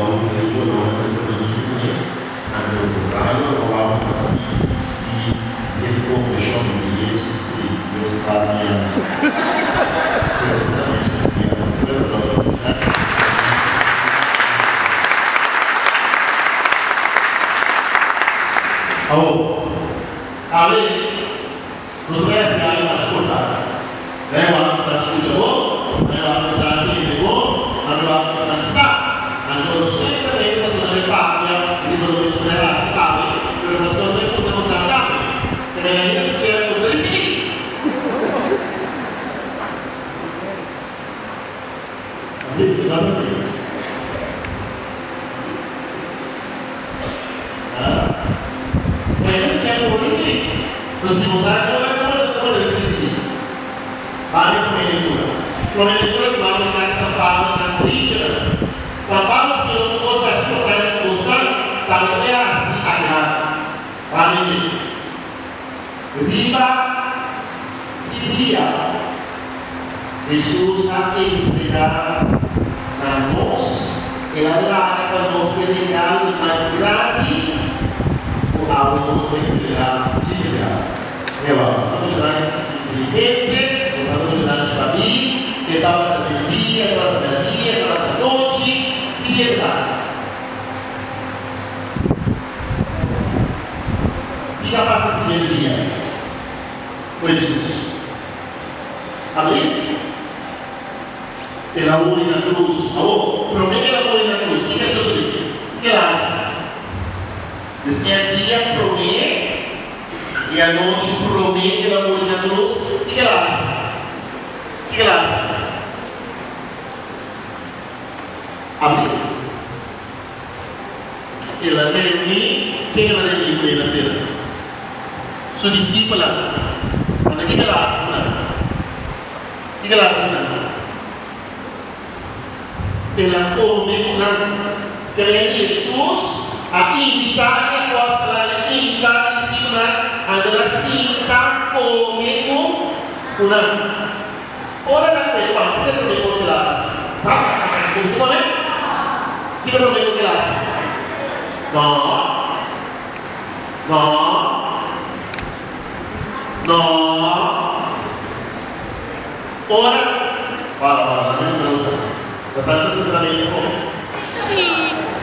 Bou di kolor nos ta bini kuné, anto rayo lo wou ta bisti den kompreshon di Yesus si Dios papia. Pero ta ta mecha di dia un fuerte aplauso pa Muchanan. Awor, awe nos ta hasi algu mas importante. Na e wak nos ta skucha bon, na e wak nos ta tende bon, na e wak nos ta sa. Anto no simplemente pasobra nan e papia riba loke nos bai hasi awe, pero pasobra nan e puntra nos nan tambe. Te mei ainda ku chèns nos ta risibí. Te ainda ku chèns bo por risibí. Pero si bo sa e ora, ora ora risibí. Banda e promé lektura. Promé lektura ku banda di karta San Pablo na Korintionan. San Pablo a siña nos un kos masha importante ku bosnan tambe ta e hasi akinan. Banda dje. Riba ki dia Hesus a entregá na nos? El a laga pa nos e regalo di mas grandi ku awe nos ta selebrá dje selebrá. Eva, nos ta muchanan inteligente, nos ta muchanan sabí, e tabata di dia, e tabata merdia, e tabata nochi, ki dia e tabata? Kiko a pasa siguiente dia ku Hesus? Abrí? El a muri na krus. Awor, promé ku el a muri na krus, kiko a sosodé? Kiko el a hasi? Pues e dia promé E anochi promé ku el a muri na krus, kiko el a hasi? Kiko el a hasi? Abrí. El a reuní, ken el a reuní ku e na sena? Su disipelnan. Anto kiko el a hasi ku nan? Kiko el a hasi ku nan? El a kome ku nan. Kere Hesus a invitá e apòstelnan, el a invitá e disipelnan, anto el a sinta kome ku nan. Ora nan kue pan, kiko e promé kos el a hasi? Kuminsá kome? Kiko e promé kos el a hasi? No. No. No. Ora, Wala, wala, nan mi no sa. Bastante sa sinta na mesa come? Sí.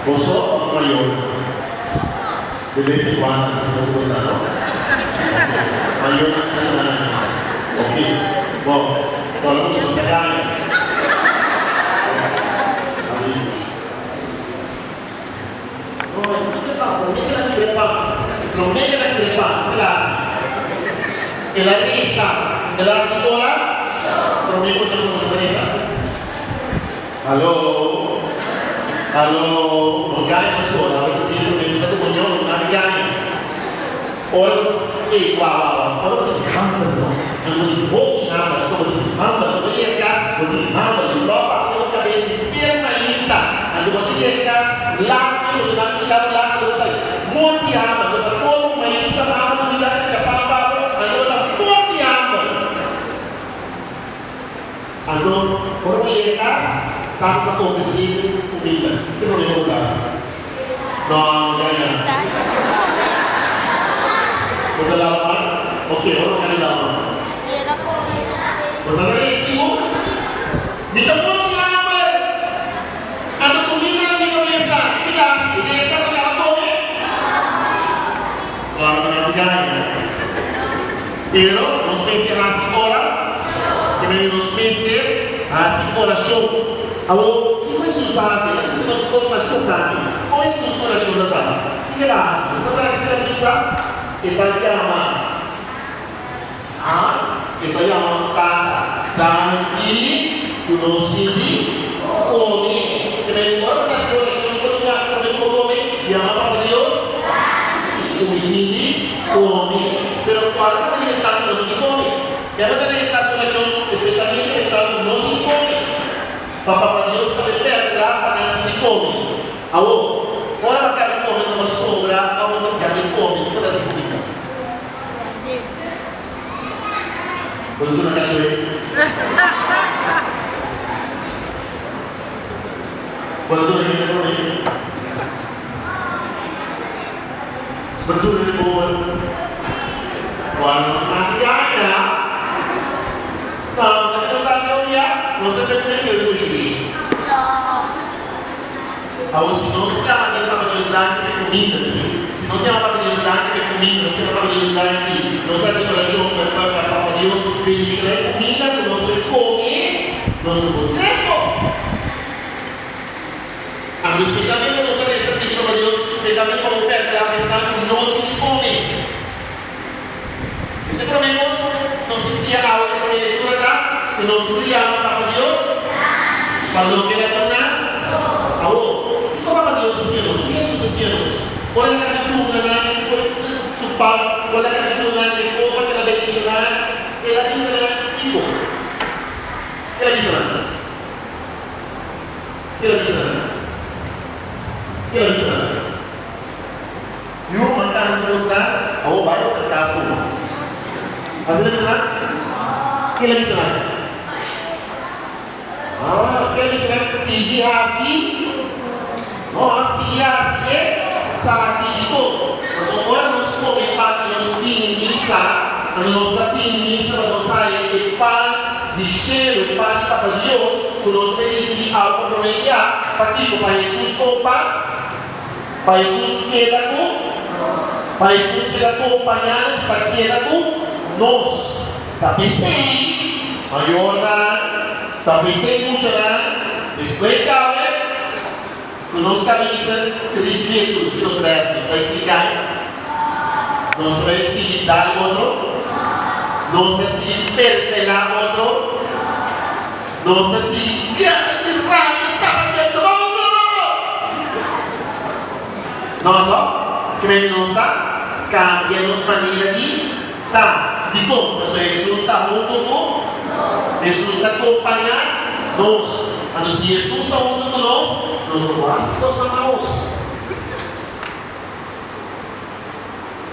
Boso of mayor? De bes en cuando nan ta sinta cu boso, no? Ok. Mayor ta sinta cu nan na mesa. Ok. Bon, ora mucha no ta gaña. Amigos. No, no te pan, promé ke nan kibra e pan, promé ke nan kibra e pan, ke el a hasi? El a resa, el a hasi ora? Promé ku esnan kuminsá ta resa. Aló, aló, no gaña pastor, awe ta dia promé santa komunion, no nada gaña. Ora ku, ey, wou, wou, wou, ora ku ta di hamber no, anto bo tin hopi hamber, anto bo tin hamber, anto bo yega, bo tin hamber, di flòp awe bo kabes di ter mainta, anto bo tin yega laat i boso nan kushá bo laat, anto bo ta morti hamber, bo ta kolo mainta mama ku di laat chapá pa bo, anto bo ta morti hamber. Anto ora bo yega kas, tata ta ofresé bo kumida, ke problema bo ta hasi? No, gaña. Bo ta laba man? Ok, ora bo kende laba man. Bo sa ta resi bo? Mi ta por di hamber! Anto kuminda na mi kabesa, ke mi ta hasi? Resa pa kaba kome? Claro ku nan gaña. Pero nos mester hasi ora? Ke mende nos mester hasi orashon. Awor, kiko Hesus a hasi? El a bisa nos un kos masha importante. Kon Hesus su orashon ta ta? Kiko el a hasi? Bo ta kere kila bisa? E ta yama A, e ta yama Tata. Danki ku nos tin di kome. Ke mende ora bo ta hasi orashon por di kas promé ku bo kome, yama Papa Dios ku mi tin di kome. Pero kual ta bini esnan ku no tin di kome? Kende ta resa su orashon, espeshalmente esnan ku no tin di kome? Pa Papa Dios ta be perkurá pa nan tin di kome. Awor, ora bo kaba di kome no bo sobra pa bo tin kaba di kome, kiko ta hasi kumida? Bo ta duna kachué? Bo ta duna hende promé? Berdura di boer. Wak nos mati gaña. No, sa ki nos ta hasi awendia? Nos ta trek den kere kushush. Awor si nos yama den Papa Dios danki pa e kuminda di, si nos yama Papa Dios danki pa e kuminda, nos yama Papa Dios danki, nos hasi orashon pa pa Papa Dios bendishoná e kuminda ku nos ta kome, nos no por trek kome. Anto spesialmente nos a resa pidi Papa Dios, spesialmente pa bo pèrdè esnan ku no tin di kome. Esei promé kos ku nos ta siña awe den promé lektura ta ku nos tur yama Papa Dios pa loke el a duna. Awor, kiko Papa Dios a siña nos? Kiko Hesus a siña nos? Ora el a kaba di duna nan su pan, ora el a kaba di duna nan e kopa ku el a bendishoná, el a bisa nan kiko? Ke el a bisa nan? Ke el a bisa nan? Ke el a bisa nan? Yu man kansa nos ta awor bai nos ta kas ku bo. Asina bisa nan? Kila bisa nan? Ah, kila bisa nan sigui hasi? No, sigui hasi e saki di bo. Pasobra ora nos kome pan i nos bini misa, anto nos ta bini misa pa nos haya e pan di shelu, e pan di Papa Dios, ku nos ta risibí awe pa promé dia. Pakiko? Pa Hesus kompa. Pa Hesus keda ku Pa Hesus keda kompañá nos pa keda ku nos. Ta p'esei, mayornan, ta p'esei muchanan, despues djawe ku nos kabisa ta risibí Hesus, ki nos ta bai hasi? Nos ta bai sigui kai? Nos ta bai sigui dal otro? Nos ta sigui perpelá otro? Nos ta sigui grandi rabia sabateando no no no no no no Kende nos ta cambia nos manera di ta. Dicon? Pasobra Hesus ta hunto cu Hesus ta compaña nos. Anto si Hesus ta hunto cu nos, nos no por haci cosnan malos.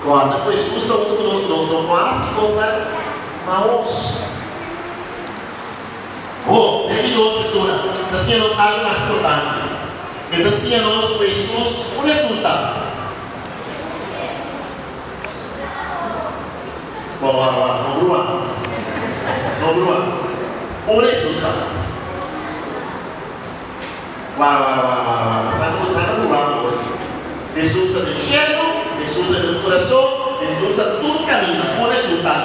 Corda cu Hesus ta hunto cu nos, nos no por haci cosnan malos. Bo, den di dos skritura, ta siña nos algu mas importante. E ta siña nos ku Hesus, un Hesus ta? Bo, wara, wara, no brua. No brua. Un Hesus ta? Wara, wara, wara, wara, wara. Esnan ku esnan ta brua awor aki. Hesus ta den shelu, Hesus ta den nos kurason, Hesus ta tur kaminda. Un Hesus ta?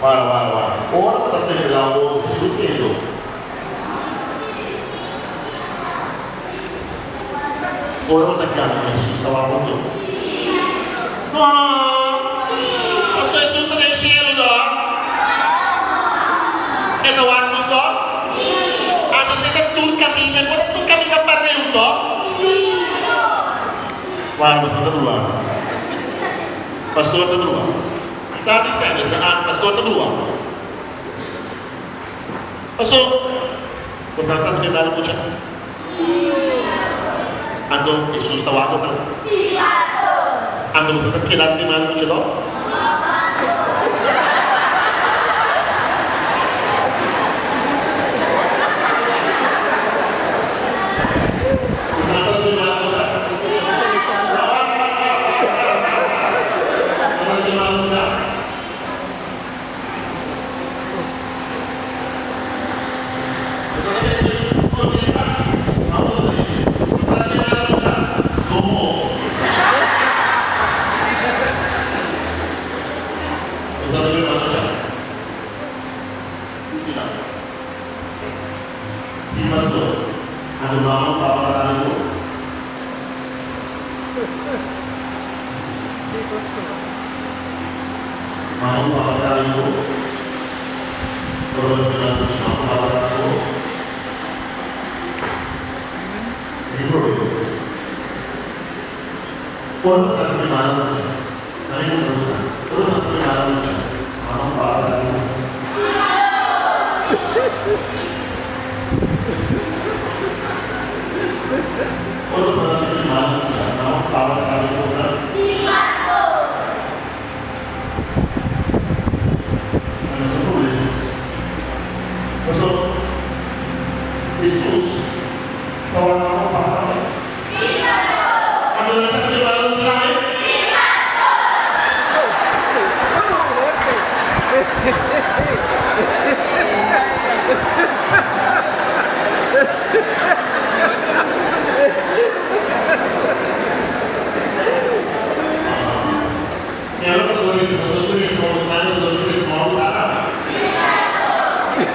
Wara, wara, wara. Ora bo ta perpelá un otro, Hesus ta hindó. Ora bo ta gana, Hesus ta wak otro. No! Pasobra Hesus ta den shelu, no? E ta wak nos, no? Anto si e ta tur kaminda, por ta tur kaminda pareu, no? Wak, bo sa ta brua. Pastor ta brua. Sa di sa ta ah, pastor ta brua. Paso, bo sa sa si berdad mucha? Anto Hesus ta wak boso? Anto boso ta keda si berdad mucha to? Bo sa sa si berdad mucha? Sí, pastor. Anto mama ku papa ta dal bo? Mama ku papa ta dal bo? Ora bo ta mira mucha mama ku papa ta dal bo? Tin problema. Ora bo sta hasi mala mucha, na mi punto di bista, ora bo sta hasi mala mucha, mama ku papa ta dal bo? Ora bo sta hasi mala mucha, mama ku papa ta dal bo? Sí, pastor. Ta nos problema. Pasobra Hesus.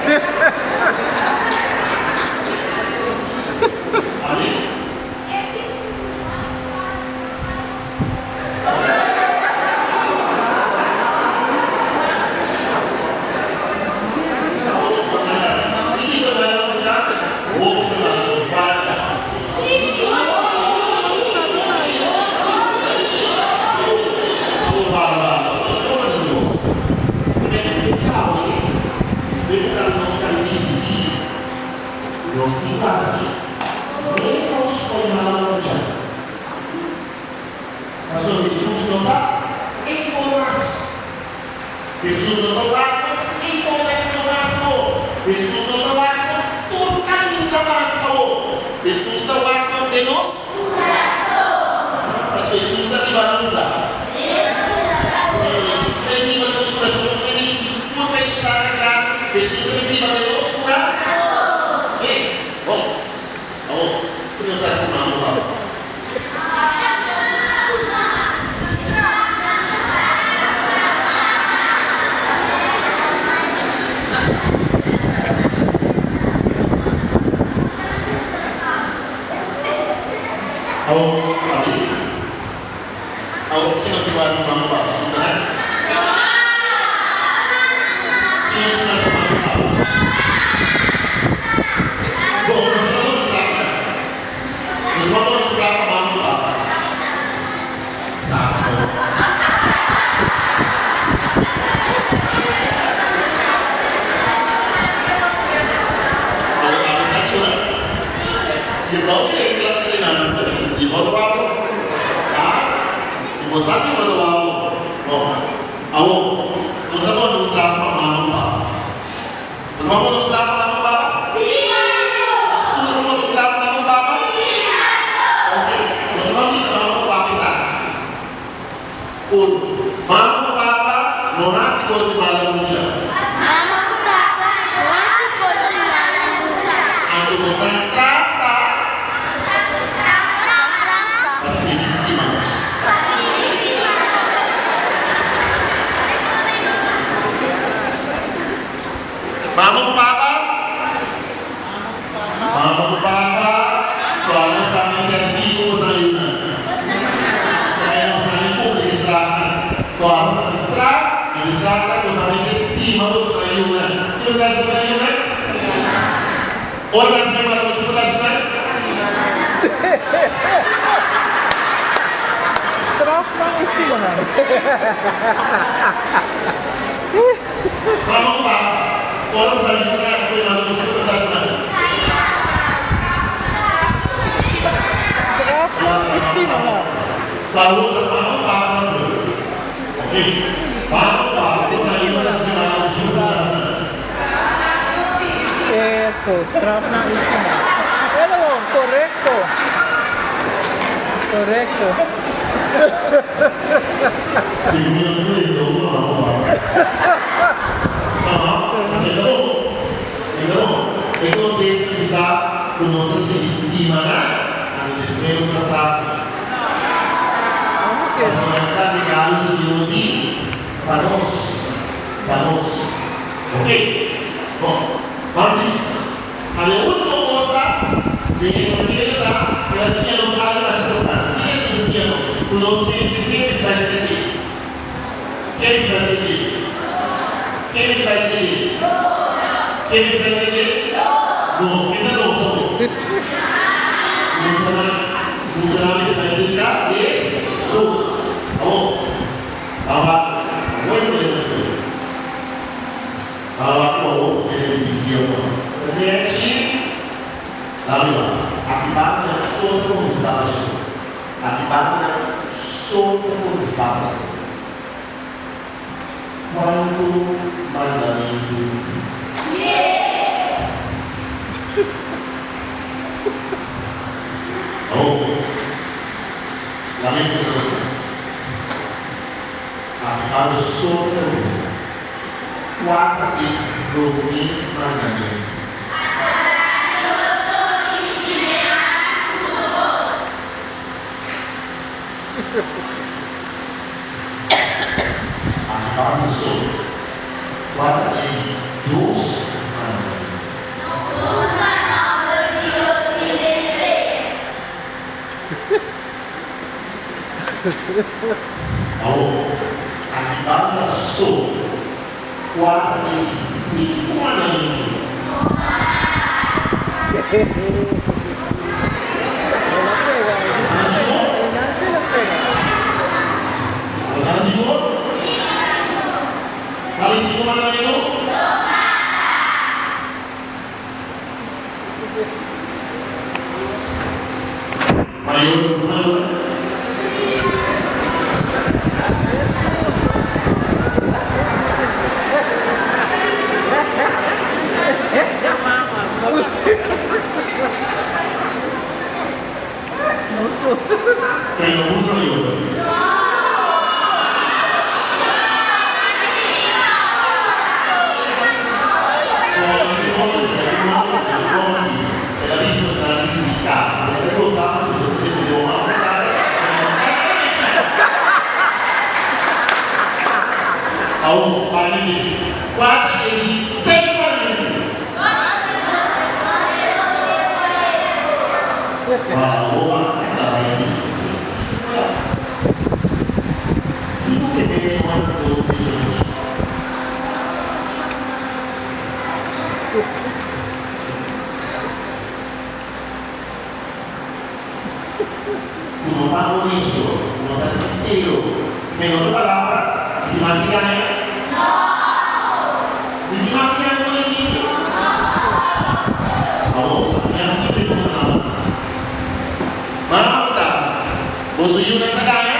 Amén. Nos tin ku hasi ménos pa e mala mucha. Pasobra Hesus no ta ego mas. Hesus no ta wak nos inkonekshon mas awor. Hesus no ta wak nos tur kaminda mas awor. Hesus ta wak nos den nos kurason. Pasobra Hesus ta riba nunka. Hesus ta riba den nos kurason. Nos ta risibí su kurpa i su sanger gratis. Hesus ta riba den nos kurason. Oke? Bon. Awor, ku nos ta hasi ku mama ku papa? Awor, papi. Awor, ki nos ta hasi ku mama ku papa? Suta nan? Ki nos ta hasi ku mama ku papa? Bon, nos ta bon strapa nan. Nos mama nos trata mama ku papa. Tata nos. Awor abo sa di ora? Juffrouw di regla ta trena nan ta di juffrouw ta wak bo? Ha? I bo sa ki ora ta wak bo? No. Awor, nos ta bon nos trata pa mama ku papa. Nos mama nos trata mama ku papa? Nos tur ta mama nos trata mama ku papa? Ok, nos mama bisa mama ku papa esaki. Un, mama ku papa no hasi kos di mala mucha. Mama ku papa no hasi kos di mala mucha. Anto bosnan straf ta? Pa sigui stima nos. Pa sigui stima nos. Mama ku papa? Mama ku papa, tòg nos ta mester riku ku sa yunan. Tòg nos ta ni kumpli ku strafnan. Tòg nos ta di straf, i di straf ta ku nos ta mester stima boso na yunan. Ki nos ta hasi ku nos na yunan? Ora nan stima nos, kiko ta hasi nan? Strafnan i stimanan. Mama ku papa, ora ku sali di kas ku e manda ku Jesus ta tras nan. Strafnan i stimanan. Pablo ta mama ku papa na bui. Ok, mama ku papa ku sali di kas ku e manda ku Jesus ta tras nan. Eso, strafnan i stimanan. Elo, korekto. Korekto. Si ku mi no ta lesa un mama ku papa. Mama, así ta bon. E ta bon. E kontesta si ta ku nos ta sigui stima nan, anto despues nos ta straf nan. Pasobra nan ta regalo di Dios di pa nos. Pa nos. Ok. Bon. Ban sigui. Anto e ultimo kos ta, den e evangelio ta, el a siña nos algu mas importante. Ki Hesus a siña nos? Ku nos mester ken mester bai serka dje? Ken mester bai serka dje? Ken mester bai serka dje? Ken mester bai serka dje? Nos. Ken ta nos awor? Muchanan. Muchanan mester bai serka Hesus. Awor, tabata buen problema di koe. Awa ku awor ta tene si bisti awor. Rechi, Dami wak. Aki banda nan so ta kontestá pasobra. Aki banda nan so ta kontestá pasobra. Kuantu mandamentu tin? Awor, lamento ta nos nan. Aki banda so ta kontestá. Kua ta e promé mandamentu? Adorá Dios so i stim'é mas ku tur kos. Adorá Dios so. Kua ta e di dos mandamentu? Awor, aki banda so, kua ta e di sinku mandamentu? Bo sa sigur? Bo sa sigur? Kua ta e sinku mandamentu? Mayor, mayor. Pero un mayor. Ku no ta honesto, ku no ta sinsero. Ku en otro palabra, di mati gaña? Di di mati gaña ku chikitu? Awor, mi a sinti ku mi mama. Mama ku tata, boso yunan sa gaña?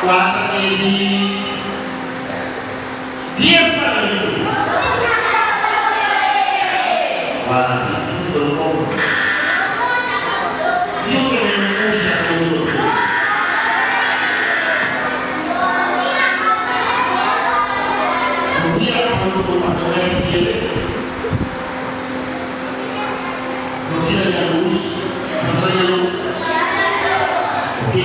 Kua ta e di dies mandamentu? Wak si si ku ta un homber. Dios ta manda mucha kos otro. No mira pronto pa no resiebe. No mira yalurs. Sa ta yalurs? Ok.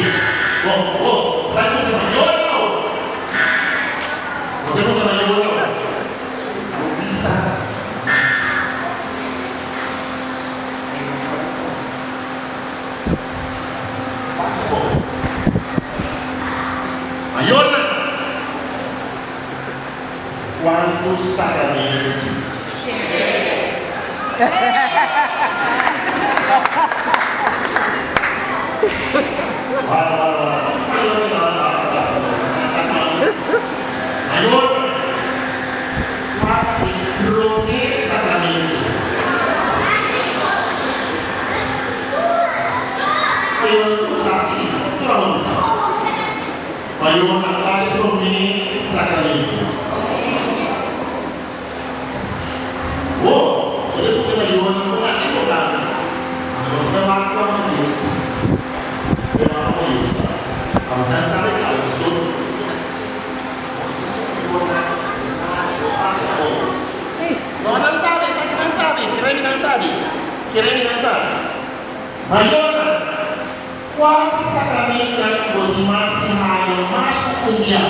Bon, bo sta e puntra mayor no? Bo sta e puntra mayor no? Bo bisa. Pasa bo. Mayornan. Cuantu sacramento tin? Wara, wara, wara. Mayor mi mama pasa, pasa, pasa. Mayor, cua ta e prome sacramento? Mayor, tur sa si, tur amor sa. Mayor a pas promé sakramento. Bo, solo porque mayornan ta masha importante, ando nos ta wak ku amo Dios sa. Pero amo Dios sa. Amo sa sabe kaba nos todo nos ta mira. Si su mayornan no pasa otro. No nan sabe, esaki nan sabe, kere mi nan sabe, kere mi nan sabe. Mayornan. Kua di sakramentunan ku bo di mati haña mas ku un bia?